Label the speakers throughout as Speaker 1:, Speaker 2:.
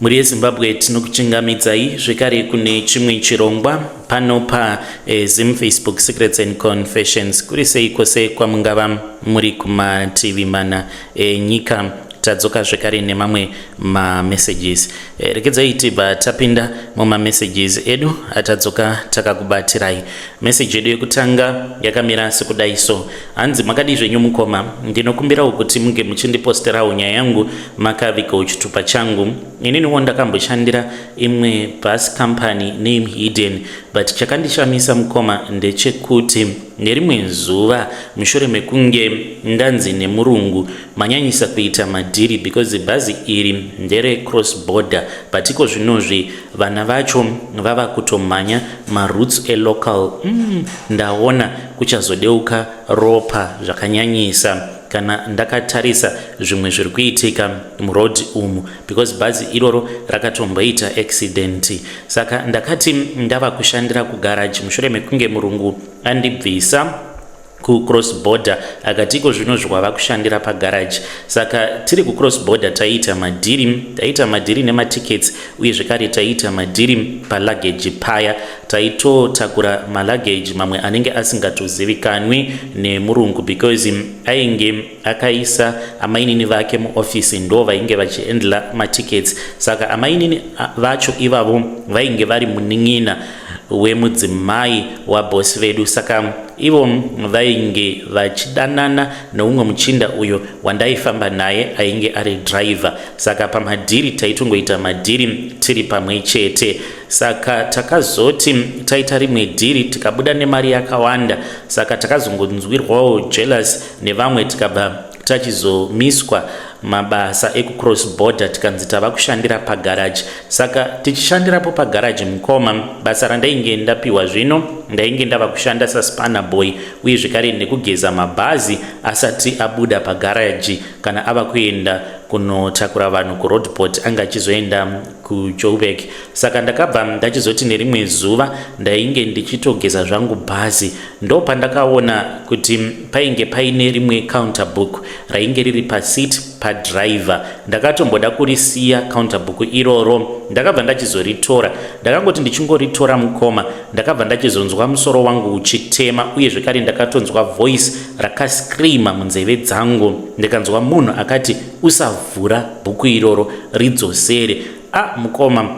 Speaker 1: Mhuri yeZimbabwe, tinokuchingamidzai zvekare kune chimwe chirongwa pano paZim Facebook Secrets and Confessions. Kuri sei kwose kwamungava muri kumativi mana enyika? Tadzoka zvekare nemamwe mamessages. Rekedzai tibva tapinda mumamessages edu atadzoka takakubatirai. Meseji yedu yekutanga yakamira sekudai so. Hanzi, "Makadii zvenyu mukoma? Ndinokumbirawo kuti munge muchindiposterawo nyaya yangu makavigawo chitupa changu. Ininiwo ndakamboshandira imwe bus company, name hidden, but chakandishamisa mukoma ndechekuti nerimwe zuva, mushure mekunge ndanzi nemurungu, 'Manyanyisa kuita madhiri, because bhazi iri ndere cross border, but iko zvinozvi vana vacho vava kutomhanya maroutes elocal, ndaona kuchazodeuka ropa zvakanyanyisa kana ndakatarisa zvimwe zviri kuitika muroad umu,' because bhazi iroro rakatomboita accident. Saka ndakati ndava kushandira kugaraji mushure mekunge murungu andibvisa kucross border, akati iko zvino zvava kushandira pagaraji. Saka tiri kucross border taiita madhiri, taiita madhiri nematickets, uye zvekare taiita madhiri paluggage paya. Taitotakura maluggage mamwe anenge asingatozivikanwi nemurungu, because ainge akaisa amainini vake muofisi, ndo vainge vachiendla matickets. Saka amainini vacho ivavo vainge vari munin'ina wemudzimai wabhosi vedu. Saka ivo vainge vachidanana neumwe muchinda uyo wandaifamba naye, ainge ari driver. Saka pamadhiri taitongoita madhiri tiri pamwe chete. Saka takazoti taita rimwe dhiri, tikabuda nemari yakawanda. Saka takazongonzwirwawo jealous nevamwe, tikabva tachizomiswa mabasa ekucross border, tikanzi tava kushandira pagaraji. Saka tichishandirapo pagaraji mukoma, basa randainge ndapiwa zvino, ndainge ndava kushanda saspanner boy, uye zvekare nekugeza mabhazi asati abuda pagaraji. Kana ava kuenda kunotakura vanhu kuRoodepoort, anga achizoenda kuJoburg. Saka ndakabva ndachizoti nerimwe zuva ndainge ndichitogeza zvangu bhazi, ndo pandakaona kuti painge paine rimwe counter book rainge riri paseat padriver. Ndakatomboda kurisiya counter book iroro, ndakabva ndachizoritora. Ndakangoti ndichingoritora mukoma, ndakabva ndachizonzwa musoro wangu uchitema, uye zvekare ndakatonzwa voice rakascreama munzeve dzangu. Ndikanzwa munhu akati, 'Usavhura bhuku iroro, ridzosere.' A mukoma,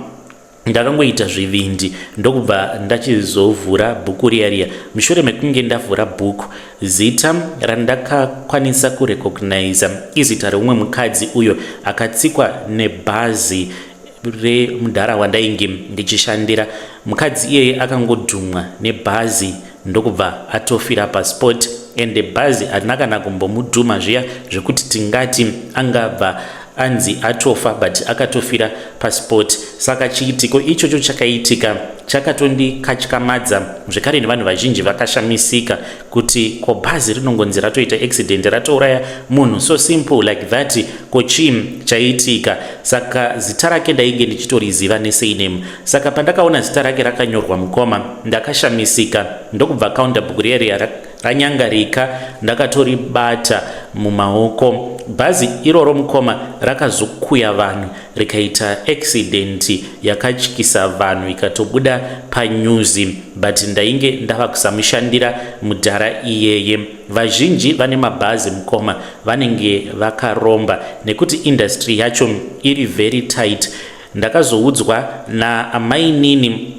Speaker 1: ndakangoita zvivindi, ndokubva ndachizovhura bhuku riya riya. Mushure mekunge ndavhura bhuku, zita randakakwanisa kurecogniza izita reumwe mukadzi uyo akatsikwa nebhazi remudhara wandainge ndichishandira. Mukadzi iyeye akangodhumwa nebhazi, ndokubva atofira paspot. Ende bhazi harina kana kumbomudhuma zviya zvekuti tingati angabva anzi atofa, but akatofira paspot. Saka chiitiko ichocho chakaitika chakatondikatyamadza zvekare, nevanhu vazhinji vakashamisika kuti ko bhazi rinongonzi ratoita accident, ratouraya munhu so simple like that, ko chii chaitika? Saka zita rake ndainge ndichitoriziva nesurname. Saka pandakaona zita rake rakanyorwa mukoma, ndakashamisika, ndokubva counter book riya riya ranyangarika, ndakatoribata mumaoko. Bhazi iroro mukoma rakazokuya vanhu, rikaita accident yakatyisa vanhu, ikatobuda panews, but ndainge ndava kusamushandira mudhara iyeye. Vazhinji vane mabhazi mukoma vanenge vakaromba, nekuti industry yacho iri very tight. Ndakazoudzwa naamainini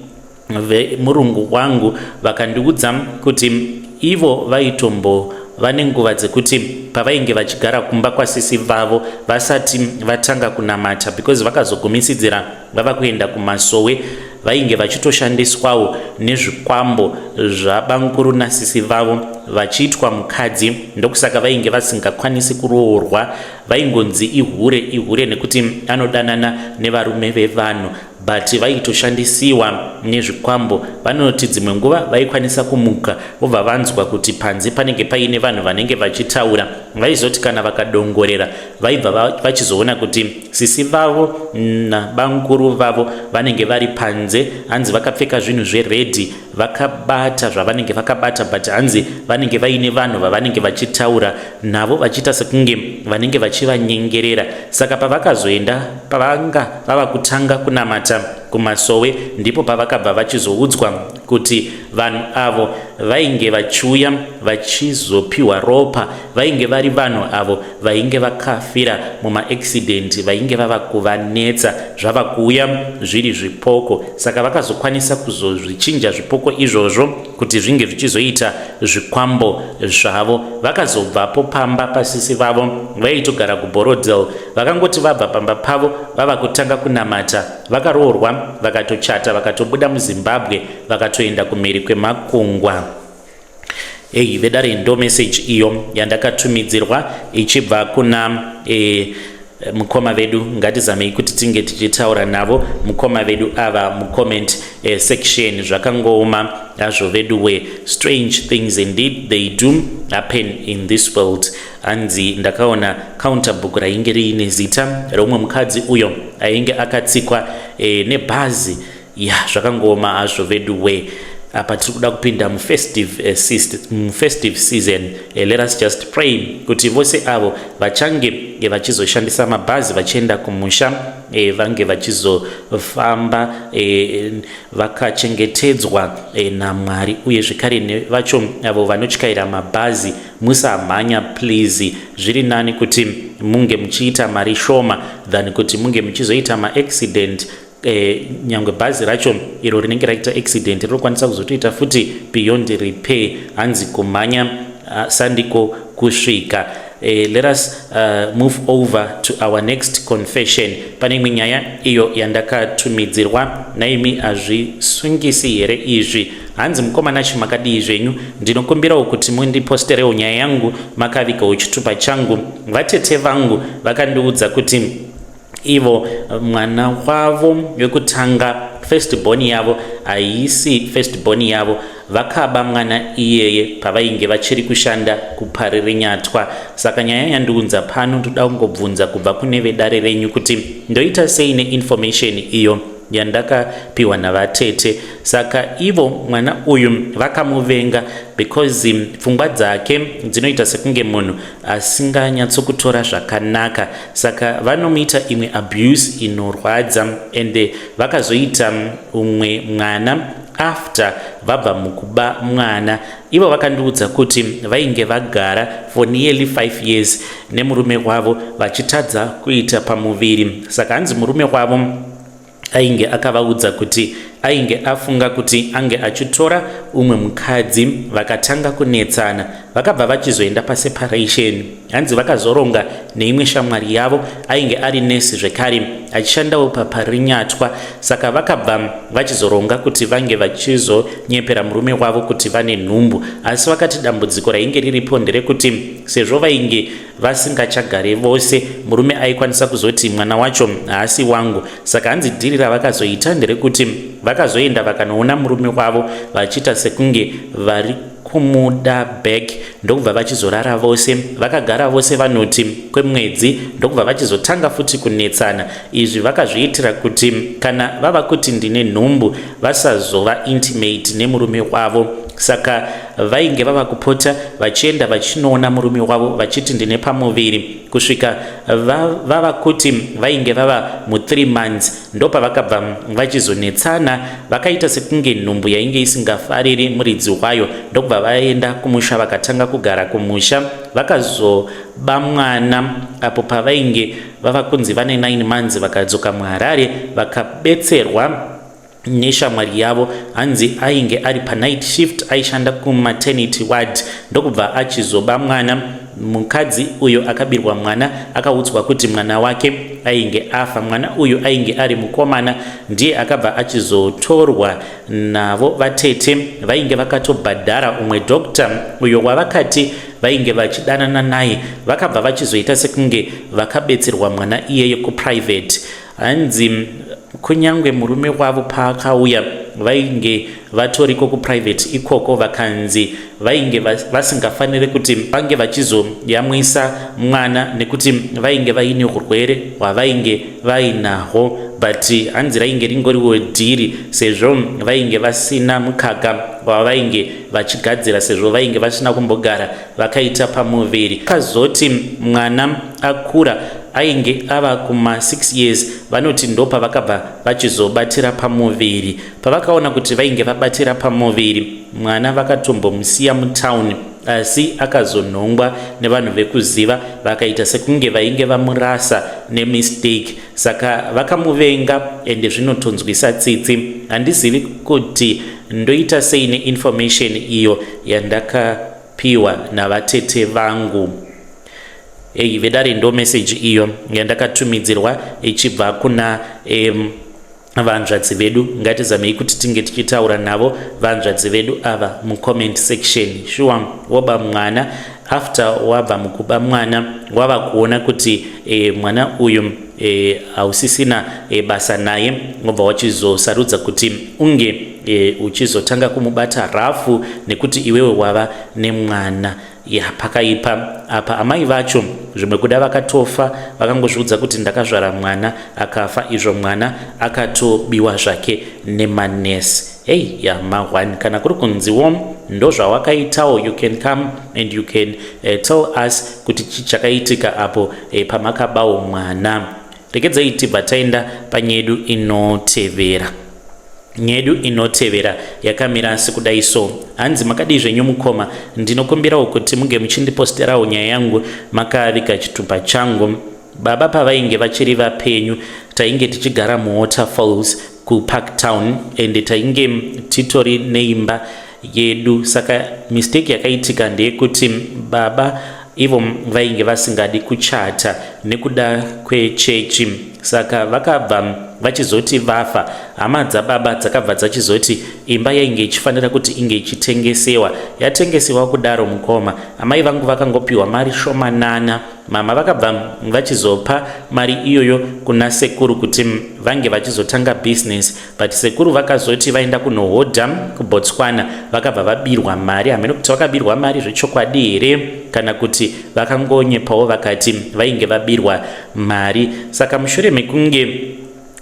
Speaker 1: vemurungu wangu, vakandiudza kuti ivo vaitombo vane nguva dzekuti pavainge vachigara kumba kwasisi vavo vasati vatanga kunamata, because vakazogumisidzira vava kuenda kumasowe, vainge vachitoshandiswawo nezvikwambo zvabamukuru nasisi vavo, vachiitwa mukadzi. Ndokusaka vainge vasingakwanisi kuroorwa, vaingonzi ihure, ihure, nekuti anodanana nevarume vevanhu, but vaitoshandisiwa nezvikwambo. Vanoti dzimwe nguva vaikwanisa kumuka, vobva vanzwa kuti panze panenge paine vanhu vanenge vachitaura. Vaizoti kana vakadongorera, vaibva vachizoona kuti sisi vavo nabamukuru vavo vanenge vari panze, hanzi vakapfeka zvinhu zvered, vakabata zvavanenge vakabata, but hanzi vanenge vaine vanhu vavanenge vachitaura navo, vachiita sekunge vanenge vachiita. vachivanyengerera. Saka pavakazoenda, pavanga vava kutanga kunamata kumasowe, ndipo pavakabva vachizoudzwa kuti vanhu avo vainge vachiuya vachizopiwa ropa vainge vari vanhu avo vainge vakafira mumaaccident, vainge vava kuvanetsa, zvava kuuya zviri zvipoko. Saka vakazokwanisa kuzozvichinja zvipoko izvozvo kuti zvinge zvichizoita zvikwambo zvavo. Vakazobvapo pamba pasisi vavo vaitogara kuBorodel. Vakangoti vabva pamba pavo vava kutanga kunamata, vakaroorwa, vakatochata, vakatobuda muZimbabwe, vakatoenda kumhiri kwemakungwa. Ei vedare, ndo message iyo yandakatumidzirwa ichibva kuna mukoma vedu. Ngatizamei kuti tinge tichitaura navo mukoma vedu ava mucomment section. Zvakangooma hazvo vedu we. Strange things indeed, they do happen in this world. Hanzi ndakaona counter book rainge riine zita reumwe mukadzi uyo ainge akatsikwa nebhazi. Ya, zvakangooma hazvo vedu we. Apa tiri kuda kupinda mufestive season. Let us just pray kuti vose avo vachange vachizoshandisa mabhazi vachienda kumusha vange vachizofamba vakachengetedzwa naMwari. Uye zvekare nevacho avo vanotyaira mabhazi, musamhanya please. Zviri nani kuti munge muchiita mari shoma than kuti munge muchizoita maaccident. Nyangwe bhazi racho iro rinenge raita accident rinokwanisa kuzotoita futi beyond repair. Hanzi kumhanya sandiko kusvika. Let us move over to our next confession. Pane imwe nyaya iyo yandakatumidzirwa naimi. Hazvisungisi here izvi? Hanzi, "Mukoma Nashi, makadii zvenyu? Ndinokumbirawo kuti mundiposterewo nyaya yangu makavigawo chitupa changu. Vatete vangu vakandiudza kuti ivo mwana wavo wekutanga, first born yavo, haisi first born yavo. Vakaba mwana iyeye pavainge vachiri kushanda kuParirenyatwa. Saka nyaya yandiunza pano, ndoda kungobvunza kubva kune vedare renyu kuti ndoita sei neinformation iyo yandakapiwa navatete. Saka ivo mwana uyu vakamuvenga because pfungwa dzake dzinoita sekunge munhu asinganyatsokutora zvakanaka. Saka vanomuita imwe abuse inorwadza. Ende vakazoita umwe mwana after vabva mukuba mwana. Ivo vakandiudza kuti vainge vagara for nearly 5 years nemurume wavo vachitadza kuita pamuviri. Saka hanzi murume wavo ainge akavaudza kuti ainge afunga kuti ange achitora umwe mukadzi. Vakatanga kunetsana, vakabva vachizoenda paseparation. Hanzi vakazoronga neimwe shamwari yavo ainge ari nesi zvekare, achishandawo paParinyatwa. Saka vakabva vachizoronga kuti vange vachizonyepera murume wavo kuti vane nhumbu. Asi vakati dambudziko rainge riripo nderekuti sezvo vainge vasingachagare vose, murume aikwanisa kuzoti mwana wacho haasi wangu. Saka hanzi dhiri ravakazoita nderekuti vakazoenda vakanoona murume wavo vachiita sekunge vari kumuda back, ndokubva vachizorara vose. Vakagara vose vanoti kwemwedzi, ndokubva vachizotanga futi kunetsana. Izvi vakazviitira kuti kana vava kuti ndine nhumbu, vasazova intimate nemurume wavo. Saka vainge vava kupota vachienda vachinoona murume wavo vachiti ndine pamuviri, kusvika vava kuti vainge vava mu3 months, ndopavakabva vachizonetsana. Vakaita sekunge nhumbu yainge isingafariri muridzi wayo, ndokubva vaenda kumusha, vakatanga kugara kumusha. Vakazoba mwana apo pavainge vava kunzi vane 9 months. Vakadzoka muHarare, vakabetserwa neshamwari yavo. Hanzi ainge ari panight shift, aishanda kumaternity ward, ndokubva achizoba mwana. Mukadzi uyo akabirwa mwana akaudzwa kuti mwana wake ainge afa. Mwana uyu ainge ari mukomana, ndiye akabva achizotorwa navo vatete. Vainge vakatobhadhara umwe doctor uyo wavakati vainge vachidanana naye. Vakabva vachizoita sekunge vakabetserwa mwana iyeye kuprivate. Hanzi kunyange murume wavo paakauya, vainge vatoriko kuprivate ikoko, vakanzi vainge vasingafaniri kuti vange vachizoyamwisa mwana nekuti vainge vaine urwere hwavainge vainahwo. But hanzi rainge ringoriwo dhiri sezvo vainge vasina mukaka wavainge vachigadzira, sezvo vainge vasina kumbogara vakaita pamuviri. Kazoti mwana akura, ainge ava kuma 6 years, vanoti ndopavakabva vachizobatira pamuviri. Pavakaona kuti vainge vabatira pamuviri, mwana vakatombomusiya mutauni, asi akazonhongwa nevanhu vekuziva, vakaita sekunge vainge vamurasa nemistake, saka vakamuvenga. Ende zvinotonzwisa tsitsi. Handizivi kuti ndoita sei neinformation iyo yandakapiwa navatete vangu. Ei vedare, ndo meseji iyo yandakatumidzirwa ichibva kuna vanzvadzi vedu. Ngatizamei kuti tinge tichitaura navo vanzvadzi vedu ava mucomment section. Sure, woba mwana, after wabva mukuba mwana, wava kuona kuti mwana uyu hausisina basa naye, wobva wachizosarudza kuti unge uchizotanga kumubata rafu nekuti iwewe wava nemwana. Ya, pakaipa apa. Amai vacho zvimwe kuda vakatofa vakangozviudza kuti ndakazvara mwana akafa, izvo mwana akatobiwa zvake nemanesi. Hei, ya, ma1 kana kuri kunziwo ndozvawakaitawo, you can come and you can tell us kuti chii chakaitika apo pamakabawo mwana. Regedzai tibva taenda panyedu inotevera. Nyedu inotevera yakamira sekudai so. Hanzi, "Makadii zvenyu mukoma? Ndinokumbirawo kuti munge muchindiposterawo nyaya yangu makaviga chitupa changu. Baba pavainge vachiri vapenyu, tainge tichigara muWaterfalls kuParktown, ende tainge titori neimba yedu. Saka mistake yakaitika ndeyekuti baba ivo vainge vasingadi kuchata nekuda kwechechi, saka vakabva vachizoti vafa, hama dzababa dzakabva dzachizoti imba yainge ichifanira kuti inge ichitengesewa. Yatengesewa kudaro mukoma, amai vangu vakangopiwa mari shomanana. Mama vakabva vachizopa mari iyoyo kuna sekuru kuti vange vachizotanga business, but sekuru vakazoti vaenda kunohodha kuBotswana, vakabva vabirwa mari. Hamene kuti vakabirwa mari zvechokwadi here kana kuti vakangonyepawo vakati vainge vabirwa mari. Saka mushure mekunge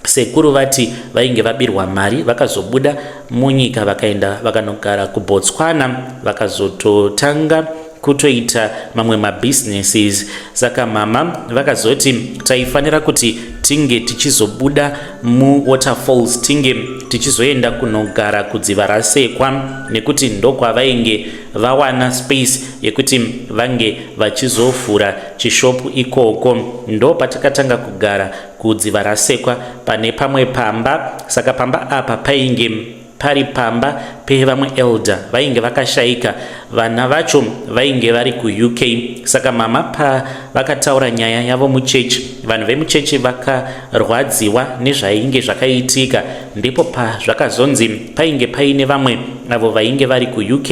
Speaker 1: sekuru vati vainge vabirwa mari, vakazobuda munyika, vakaenda vakanogara kuBotswana, vakazototanga kutoita mamwe mabusinesses. Saka mama vakazoti taifanira kuti tinge tichizobuda muWaterfalls, tinge tichizoenda kunogara kuDziva Rasekwa, nekuti ndokwavainge vawana space yekuti vange vachizovhura chishopu ikoko. Ndo patakatanga kugara kuDziva Rasekwa pane pamwe pamba. Saka pamba apa painge pari pamba pevamwe elder vainge vakashayika, vana vacho vainge vari kuUK. Saka mama pavakataura nyaya yavo muchechi, vanhu vemuchechi vakarwadziwa nezvainge zvakaitika. Ndipo pazvakazonzi painge paine vamwe avo vainge vari kuUK,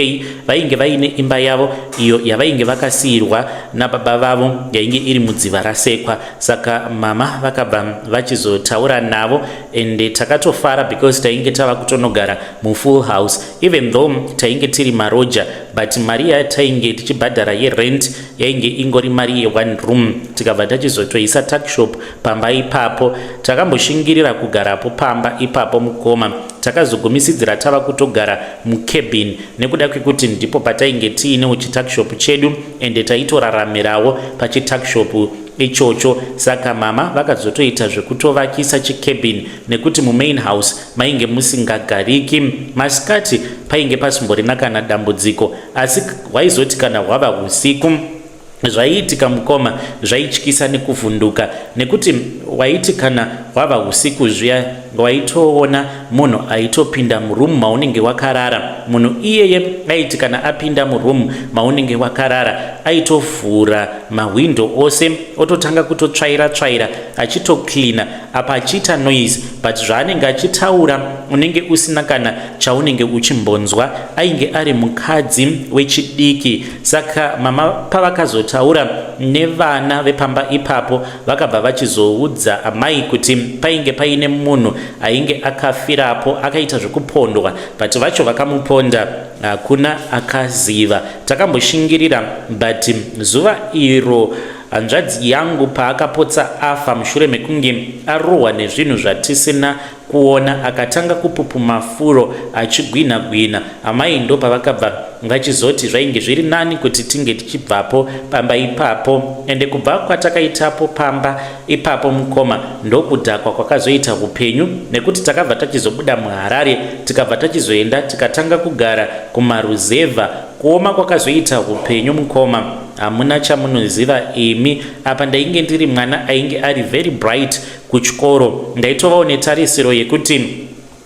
Speaker 1: vainge vaine imba yavo iyo yavainge vakasiyirwa nababa vavo, yainge iri muDziva Rasekwa. Saka mama vakabva vachizotaura navo, ende takatofara because tainge tava kutonogara mufull house. Even though tainge tiri maroja, but mari yatainge tichibhadhara yerent yainge ingori mari yeone room. Tikabva tachizotoisa tuckshop pamba ipapo. Takamboshingirira kugarapo pamba ipapo mukoma. Takazogumisidzira tava kutogara mucabin nekuda kwekuti ndipo patainge tiinewo chituckshop chedu, ende taitoraramirawo pachituckshop ichocho. Saka mama vakazotoita zvekutovakisa chicabin nekuti mumain house mainge musingagariki. Masikati painge pasimborina kana dambudziko, asi hwaizoti kana hwava usiku, zvaiitika mukoma zvaityisa nekuvhunduka, nekuti waiti kana hwava usiku zviya, waitoona munhu aitopinda murumu maunenge wakarara. Munhu iyeye aiti kana apinda murumu maunenge wakarara, aitovhura mahwindo ose, ototanga kutotsvaira tsvaira, achitocleana apa achiita noise, but zvaanenge achitaura unenge usina kana chaunenge uchimbonzwa. Ainge ari mukadzi wechidiki. Saka mama pavakazotaura nevana vepamba ipapo, vakabva vachizoudza amai kuti painge paine munhu ainge akafirapo, akaita zvekupondwa, but vacho vakamuponda hakuna akaziva. Takamboshingirira, but zuva iro Hanzvadzi yangu paakapotsa afa mushure mekunge arohwa nezvinhu zvatisina kuona akatanga kupupuma furo achigwinha gwinha. Amai ndopavakabva vachizoti zvainge zviri nani kuti tinge tichibvapo pamba ipapo. Ende kubva kwatakaitapo pamba ipapo mukoma ndokudhakwa kwakazoita upenyu nekuti takabva tachizobuda muHarare tikabva tachizoenda tikatanga kugara kumaruzevha. Kuoma kwakazoita upenyu mukoma hamuna chamunoziva imi. Apa ndainge ndiri mwana ainge ari very bright kuchikoro. Ndaitovawo netarisiro yekuti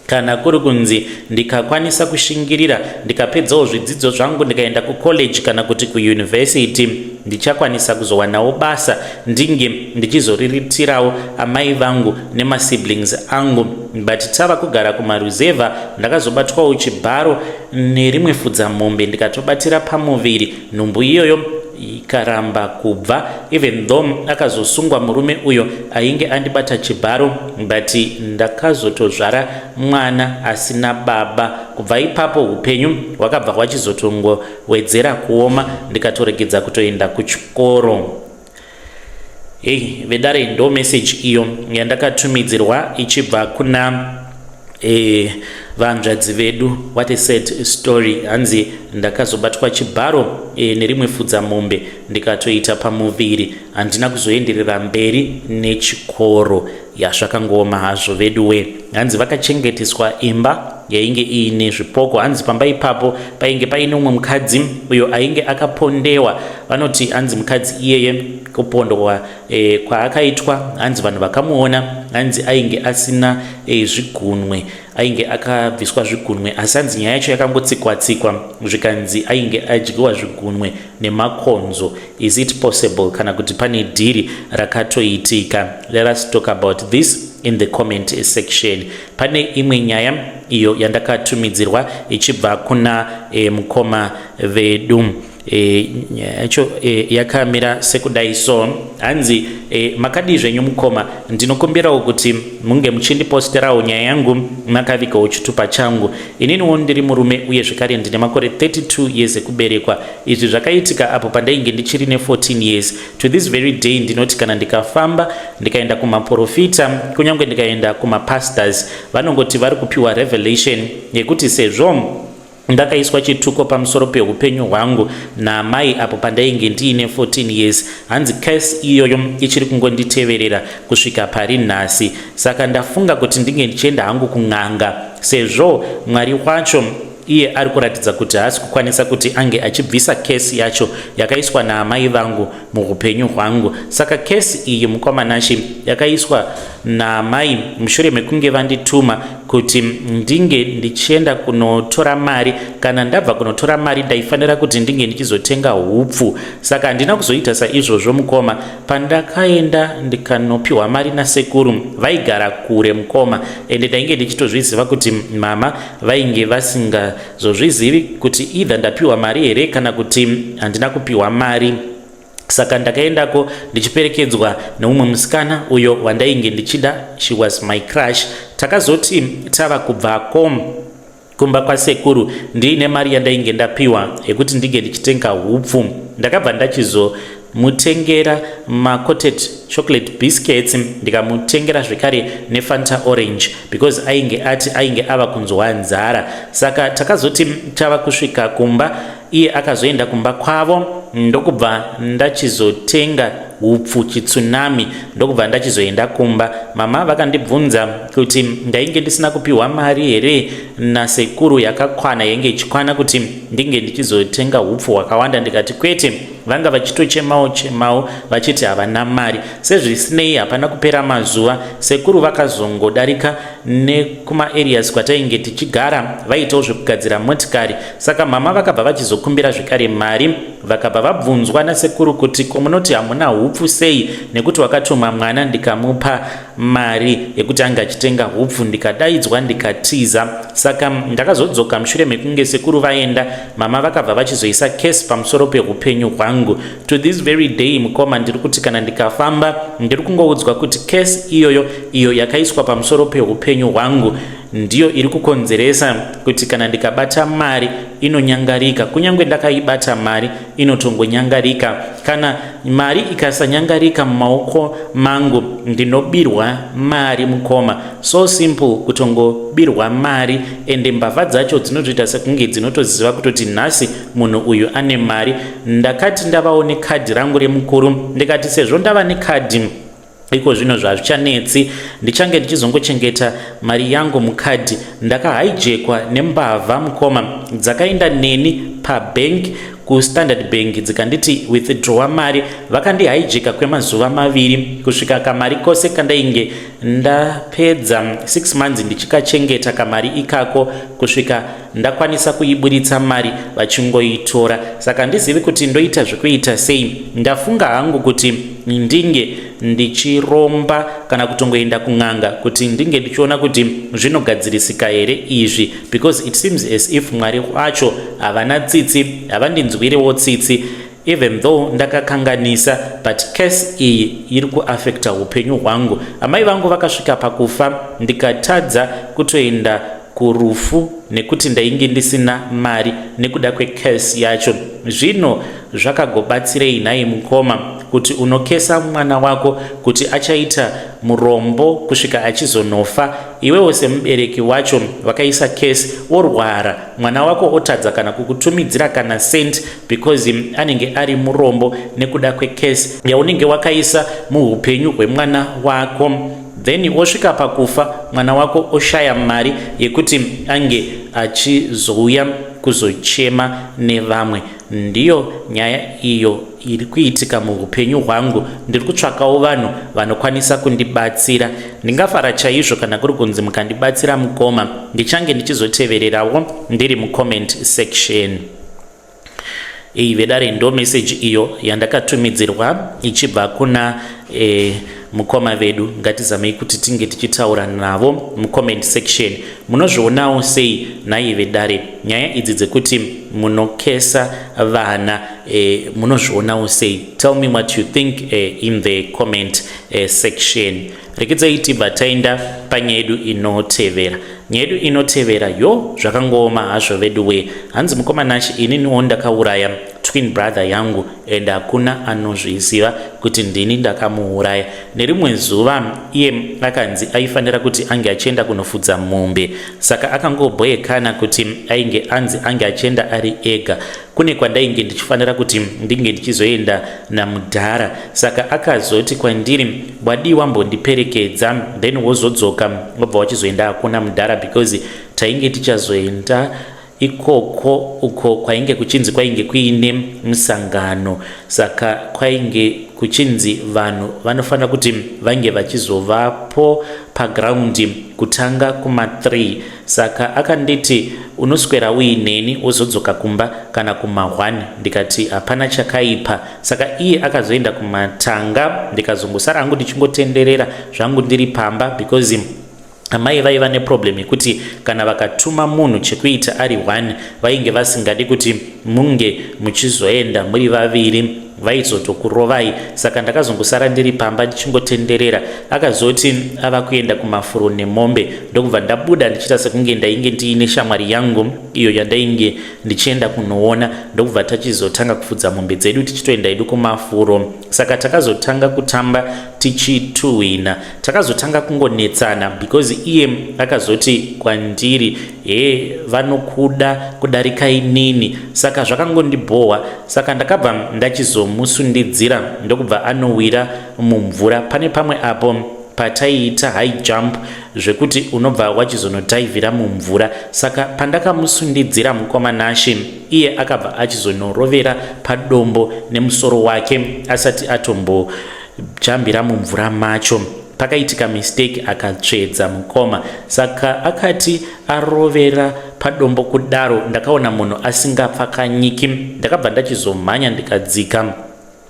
Speaker 1: kana kuri kunzi ndikakwanisa kushingirira ndikapedzawo zvidzidzo zvangu ndikaenda kucollege kana kuti kuuniversity ndichakwanisa kuzowanawo basa ndinge ndichizoriritirawo amai vangu nemasiblings angu. But tava kugara kumaruzevha ndakazobatwawo chibharo nerimwe fudzamombe ndikatobatira pamuviri. Nhumbu iyoyo ikaramba kubva even though akazosungwa murume uyo ainge andibata chibharo but ndakazotozvara mwana asina baba. Kubva ipapo hupenyu hwakabva hwachizotongowedzera kuoma ndikatoregedza kutoenda kuchikoro. Hey, vedare ndo message iyo yandakatumidzirwa ichibva kuna vanzvadzi vedu. What a sad story. Hanzi ndakazobatwa chibharo nerimwe fudza mombe ndikatoita pamuviri, handina kuzoenderera mberi nechikoro. Yazvakangooma hazvo veduwe. Hanzi vakachengeteswa imba yainge iine zvipoko. Hanzi pamba ipapo painge paine umwe mukadzi uyo ainge akapondewa. Vanoti hanzi mukadzi iyeye kupondwa kwaakaitwa, hanzi vanhu vakamuona, hanzi ainge asina zvigunwe, ainge akabviswa zvigunwe, asi hanzi nyaya yacho yakangotsikwa tsikwa zvikanzi ainge adyiwa zvigunwe nemakonzo. Is it possible kana kuti pane dhiri rakatoitika? Let us talk about this in the comment section. Pane imwe nyaya iyo yandakatumidzirwa ichibva kuna mukoma vedu. Nyaya yacho yakamira sekudai so. Hanzi makadii zvenyu mukoma, ndinokumbirawo kuti munge muchindiposterawo nyaya yangu makavigawo chitupa changu. Ininiwo ndiri murume uye zvekare ndine makore 32 years ekuberekwa. Izvi zvakaitika apo pandainge ndichiri ne14 years. To this very day ndinoti kana ndikafamba ndikaenda kumaprofita, kunyange ndikaenda kumapastors, vanongoti vari kupiwa revelation yekuti sezvo ndakaiswa chituko pamusoro peupenyu hwangu naamai apo pandainge ndiine 14 years, hanzi curse iyoyo ichiri kungonditeverera kusvika pari nhasi. Saka ndafunga kuti ndinge ndichienda hangu kun'anga sezvo Mwari wacho iye ari kuratidza kuti haasi kukwanisa kuti ange achibvisa curse yacho yakaiswa naamai vangu muupenyu hwangu. Saka curse iyi mukoma Nashi yakaiswa naamai mushure mekunge vandituma kuti ndinge ndichienda kunotora mari. Kana ndabva kunotora mari ndaifanira kuti ndinge ndichizotenga hupfu. Saka handina kuzoita saizvozvo mukoma. Pandakaenda ndikanopiwa mari nasekuru vaigara kure mukoma, ende ndainge ndichitozviziva kuti mama vainge vasingazozvizivi kuti either ndapiwa mari here kana kuti handina kupiwa mari. Saka ndakaendako ndichiperekedzwa neumwe musikana uyo wandainge ndichida, she was my crush. Takazoti tava kubvako kumba kwasekuru ndiine mari yandainge ndapiwa yekuti ndinge ndichitenga hupfu, ndakabva ndachizomutengera macoated chocolate biscuits, ndikamutengera zvekare neFanta orange because ainge ati ainge ava kunzwa nzara. Saka takazoti tava kusvika kumba, iye akazoenda kumba kwavo, ndokubva ndachizotenga hupfu chitsunami, ndokubva ndachizoenda kumba. Mama vakandibvunza kuti ndainge ndisina kupiwa mari here nasekuru yakakwana yainge ichikwana kuti ndinge ndichizotenga hupfu hwakawanda. Ndikati kwete, vanga vachitochemawo chemawo vachiti havana mari. Sezvisinei hapana kupera mazuva, sekuru vakazongodarika nekumaarias kwatainge tichigara, vaitawo zvekugadzira motikari. Saka mama vakabva vachizokumbira zvekare mari, vakabva vabvunzwa nasekuru kuti ko munoti hamuna hupfu sei, nekuti wakatuma mwana ndikamupa mari yekuti ange achitenga hupfu, ndikadaidzwa ndikatiza. Saka ndakazodzoka mushure mekunge sekuru vaenda, mama vakabva vachizoisa curse pamusoro peupenyu hwangu. To this very day mukoma, ndiri kuti kana ndikafamba ndiri kungoudzwa kuti curse iyoyo iyo yakaiswa pamusoro peupenyu hwangu. Ndiyo iri kukonzeresa kuti kana ndikabata mari inonyangarika. Kunyange ndakaibata mari inotongonyangarika. Kana mari ikasanyangarika mumaoko mangu ndinobirwa mari mukoma. So simple kutongobirwa mari ende mbavha dzacho dzinotoita sekunge dzinotoziva kutoti nhasi munhu uyu ane mari. Ndakati ndavawo nekadhi rangu remukuru ndikati sezvo ndava nekadhi iko zvino zvazvichanetsi ndichange ndichizongochengeta mari yangu mukadhi. Ndakahaijekwa nembavha mukoma dzakaenda neni pabank kuStandard Bank dzikanditi withdrawa mari. Vakandihaijeka kwemazuva maviri kusvika kamari kose kandainge ndapedza 6 months ndichikachengeta kamari ikako kusvika ndakwanisa kuiburitsa mari vachingoitora. Saka handizivi kuti ndoita zvekuita sei. Ndafunga hangu kuti ndinge ndichiromba kana kutongoenda kun'anga kuti ndinge ndichiona kuti zvinogadzirisika here izvi because it seems as if Mwari wacho havana tsitsi, havandinzwirewo tsitsi even though ndakakanganisa but case iyi iri kuafecta upenyu hwangu. Amai vangu vakasvika pakufa ndikatadza kutoenda kurufu nekuti ndainge ndisina mari nekuda kwecase yacho. Zvino zvakagobatsirei nhai mukoma kuti unokesa mwana wako kuti achaita murombo kusvika achizonofa, iwewo semubereki wacho wakaisa case worwara mwana wako otadza kana kukutumidzira kana cent because anenge ari murombo nekuda kwecase yaunenge wakaisa muupenyu hwemwana wako, then osvika pakufa mwana wako oshaya mari yekuti ange achizouya kuzochema nevamwe. Ndiyo nyaya iyo iri kuitika muupenyu hwangu. Ndiri kutsvakawo vanhu vanokwanisa kundibatsira. Ndingafara chaizvo kana kuri kunzi mukandibatsira mukoma. Ndichange ndichizotevererawo ndiri mucomment section. Iyi vedare ndo message iyo yandakatumidzirwa ichibva kuna mukoma vedu. Ngatizamei kuti tinge tichitaura navo mucomment section. Munozvionawo sei nhai vedare nyaya idzi dzekuti munokesa vana? Munozvionawo sei? Tell me what you think in the comment section. Rekedzai tibva taenda panyaya yedu inotevera. Nyaya yedu inotevera yo zvakangooma hazvo vedu wee. Hanzi mukoma Nashi, ininiwo ndakauraya twin brother yangu and hakuna anozviziva kuti ndini ndakamuuraya. Nerimwe zuva iye akanzi aifanira kuti ange achienda kunofudza mombe, saka akangobhoyekana kuti ainge anzi ange achienda ari ega. Kune kwandainge ndichifanira kuti ndinge ndichizoenda namudhara, saka akazoti kwandiri wadii wambondiperekedza then wozodzoka wobva wachizoenda hakuna mudhara, because tainge tichazoenda ikoko uko kwainge kuchinzi kwainge kuine musangano, saka kwainge kuchinzi vanhu vanofanira kuti vange vachizovapo pagraundi kutanga kuma3. Saka akanditi unoswera uineni wozodzoka kumba kana kuma1, ndikati hapana chakaipa. Saka iye akazoenda kumatanga, ndikazongosara hangu ndichingotenderera zvangu ndiri pamba, because amai vaiva neproblem yekuti kana vakatuma munhu chekuita ari one vainge vasingadi kuti munge muchizoenda muri vaviri, vaizotokurovai. Saka ndakazongosara ndiri pamba ndichingotenderera. Akazoti ava kuenda kumafuro nemombe, ndokubva ndabuda ndichiita sekunge ndainge ndiine shamwari yangu iyo yandainge ndichienda kunoona, ndokubva tachizotanga kufudza mombe dzedu tichitoenda edu kumafuro. Saka takazotanga kutamba tichituhwina, takazotanga kungonetsana because iye akazoti kwandiri he vanokuda kudarika inini, saka zvakangondibhohwa. Saka ndakabva ndachizomusundidzira ndokubva anowira mumvura pane pamwe apo pataiita high jump zvekuti unobva wachizonodhaivhira mumvura. Saka pandakamusundidzira mukoma Nashi, iye akabva achizonorovera padombo nemusoro wake asati atombojambira mumvura macho. Pakaitika mistake, akatsvedza mukoma. Saka akati arovera padombo kudaro, ndakaona munhu asingapfakanyiki. Ndakabva ndachizomhanya ndikadzika,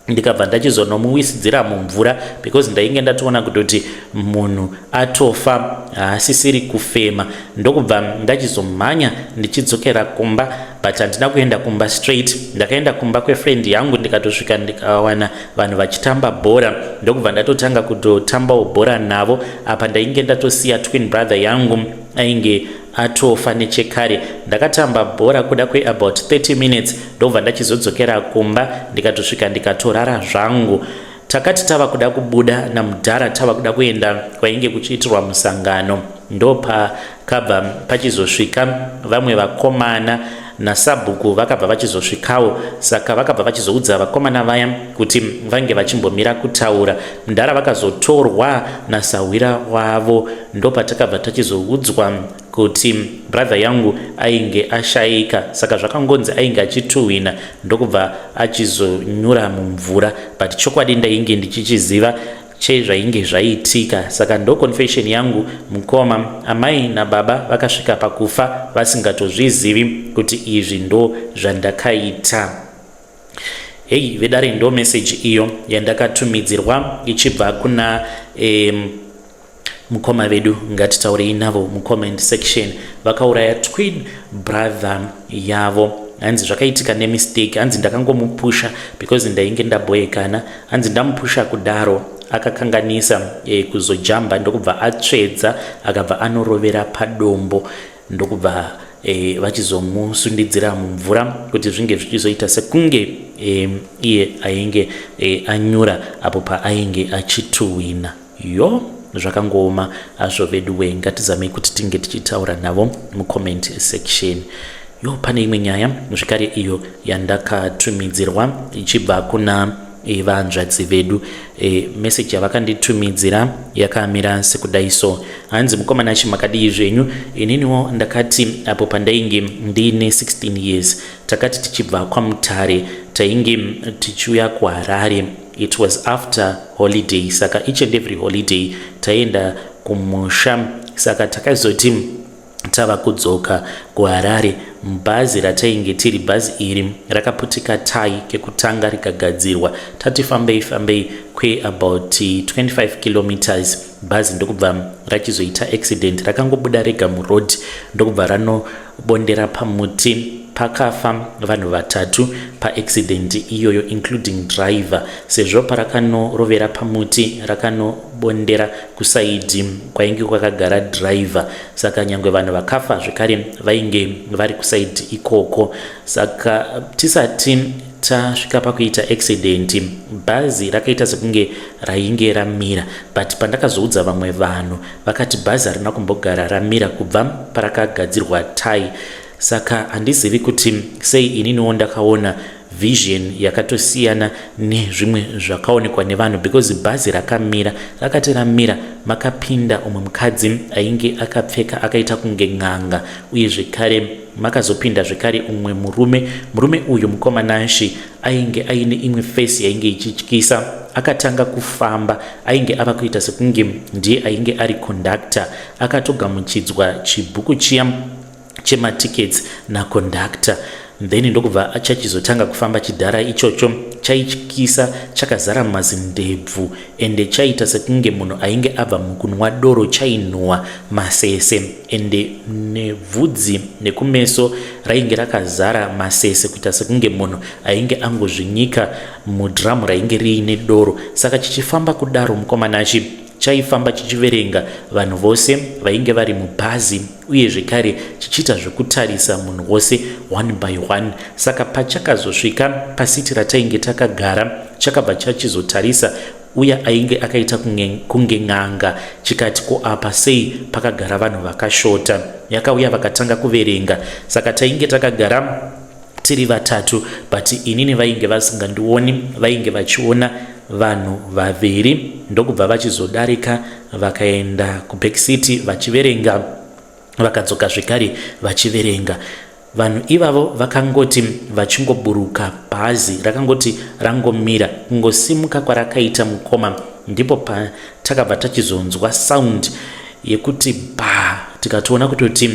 Speaker 1: ndikabva ndachizonomuwisidzira mumvura because ndainge ndatoona kutoti munhu atofa, haasisiri kufema. Ndokubva ndachizomhanya ndichidzokera kumba, but handina kuenda kumba straight. Ndakaenda kumba kwefriend yangu, ndikatosvika ndikawana vanhu vachitamba bhora, ndokubva ndatotanga kutotambawo bhora navo. Apa ndainge ndatosiya twin brother yangu. Ainge atofa nechekare. Ndakatamba bhora kuda kweabout 30 minutes, ndobva ndachizodzokera kumba, ndikatosvika ndikatorara zvangu. Takati tava kuda kubuda namudhara, tava kuda kuenda kwainge kuchiitirwa musangano, ndopakabva pachizosvika vamwe vakomana nasabhuku. Vakabva vachizosvikawo, saka vakabva vachizoudza vakomana vaya kuti vange vachimbomira kutaura. Mudhara vakazotorwa nasahwira wavo, ndopatakabva tachizoudzwa kuti brother yangu ainge ashayika. Saka zvakangonzi ainge achituhwina, ndokubva achizonyura mumvura, but chokwadi ndainge ndichichiziva chezvainge zvaitika. Saka ndo confession yangu, mukoma. Amai nababa vakasvika pakufa vasingatozvizivi kuti izvi ndo zvandakaita. Hei vedare, ndo message iyo yandakatumidzirwa ichibva kuna mukoma vedu. Ngatitaurei navo mucomment section. Vakauraya twin brother yavo. Hanzi zvakaitika nemistake. Hanzi ndakangomupusha because ndainge ndabhoekana. Hanzi ndamupusha kudaro, akakanganisa kuzojamba, ndokubva atsvedza, akabva anorovera padombo, ndokubva vachizomusundidzira mumvura kuti zvinge zvichizoita sekunge iye ainge anyura apo paainge achituhwina. Yo, zvakangooma hazvo veduwe. Ngatizamei kuti tinge tichitaura navo mucomment section. Yo, pane imwe nyaya zvekare iyo yandakatumidzirwa ichibva kuna vanzvadzi vedu. Meseji yavakanditumidzira yakamira sekudai so. Hanzi, "Mukomana chimakadii zvenyu? Ininiwo ndakati apo pandainge ndiine 16 years, takati tichibva kwaMutare, tainge tichiuya kuHarare. It was after holiday, saka each and every holiday taienda kumusha. Saka takazoti tava kudzoka kuHarare, mubhazi ratainge tiri, bhazi iri rakaputika tai kekutanga rikagadzirwa. Tati fambei fambei kweabout 25 kilometers, bhazi ndokubva rachizoita accident. Rakangobuda rega muroad, ndokubva ranobondera pamuti. Pakafa vanhu vatatu paaccident iyoyo, including driver, sezvo parakanorovera pamuti rakanobondera kuside kwainge kwakagara driver. Saka nyange vanhu vakafa zvekare vainge vari kuside ikoko. Saka tisati tasvika pakuita accident, bhazi rakaita sekunge rainge ramira, but pandakazoudza vamwe vanhu, vakati bhazi harina kumbogara ramira kubva parakagadzirwa tai. Saka handizivi kuti sei ininiwo ndakaona vision yakatosiyana nezvimwe zvakaonekwa nevanhu, because bhazi rakamira. Rakati ramira, makapinda umwe mukadzi ainge akapfeka akaita kunge n'anga, uye zvekare makazopinda zvekare umwe murume. Murume uyu, mukomanashi, ainge aine imwe face yainge ichityisa. Akatanga kufamba, ainge ava kuita sekunge ndiye ainge ari conductor. Akatogamuchidzwa chibhuku chiya chematickets naconductor, then ndokubva chachizotanga kufamba. Chidhara ichocho chaityisa, chakazara mazindebvu, ende chaita sekunge munhu ainge abva mukunwa doro. Chainhuhwa masese, ende nebvudzi nekumeso rainge rakazara masese, kuita sekunge munhu ainge angozvinyika mudhiramu rainge riine doro. Saka chichifamba kudaro, mukomanachi, chaifamba chichiverenga vanhu vose vainge vari mubhazi, uye zvekare chichiita zvekutarisa munhu wose one by one. Saka pachakazosvika paseat ratainge takagara, chakabva chachizotarisa uya ainge akaita kunge n'anga, chikati, 'Ko apa sei pakagara vanhu vakashota?' Yakauya, vakatanga kuverenga. Saka tainge takagara tiri vatatu, but inini vainge vasingandioni, vainge vachiona vanhu vaviri. Ndokubva vachizodarika, vakaenda kubackseat vachiverenga, vakadzoka zvekare vachiverenga vanhu ivavo. Vakangoti vachingoburuka, bhazi rakangoti rangomira, kungosimuka kwarakaita, mukoma, ndipo patakabva tachizonzwa sound yekuti ba, tikatoona kutoti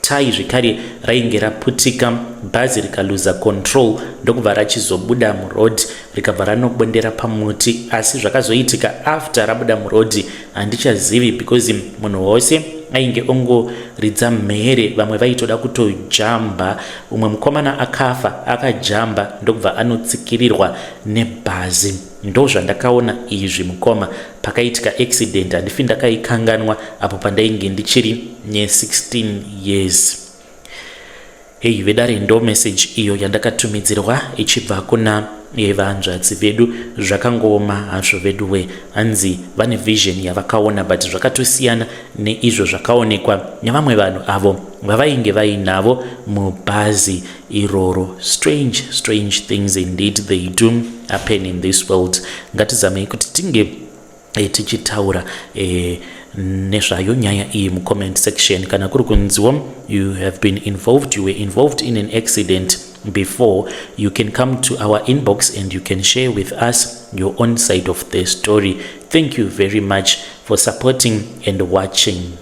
Speaker 1: tai zvekare rainge raputika. Bhazi rikaluza control, ndokubva rachizobuda muroad, rikabva ranobondera pamuti. Asi zvakazoitika after rabuda muroad handichazivi, because munhu wose ainge ongoridza mhere, vamwe vaitoda kutojamba. Umwe mukomana akafa akajamba, ndokubva anotsikirirwa nebhazi. Ndozvandakaona izvi mukoma, pakaitika accident handifi ndakaikanganwa apo pandainge ndichiri ne16 years. Hei vedare, ndo message iyo yandakatumidzirwa ichibva kuna vanzvadzi vedu. Zvakangooma hazvo veduwe. Hanzi vane vision yavakaona, but zvakatosiyana neizvo zvakaonekwa nevamwe vanhu avo vavainge vainavo mubhazi iroro. Strange, strange things indeed, they do happen in this world. Ngatizamei kuti tinge tichitaura nezvayo nyaya iyi mucomment section. Kana kuri kunziwo you have been involved, you were involved in an accident before, you can come to our inbox and you can share with us your own side of the story. Thank you very much for supporting and watching.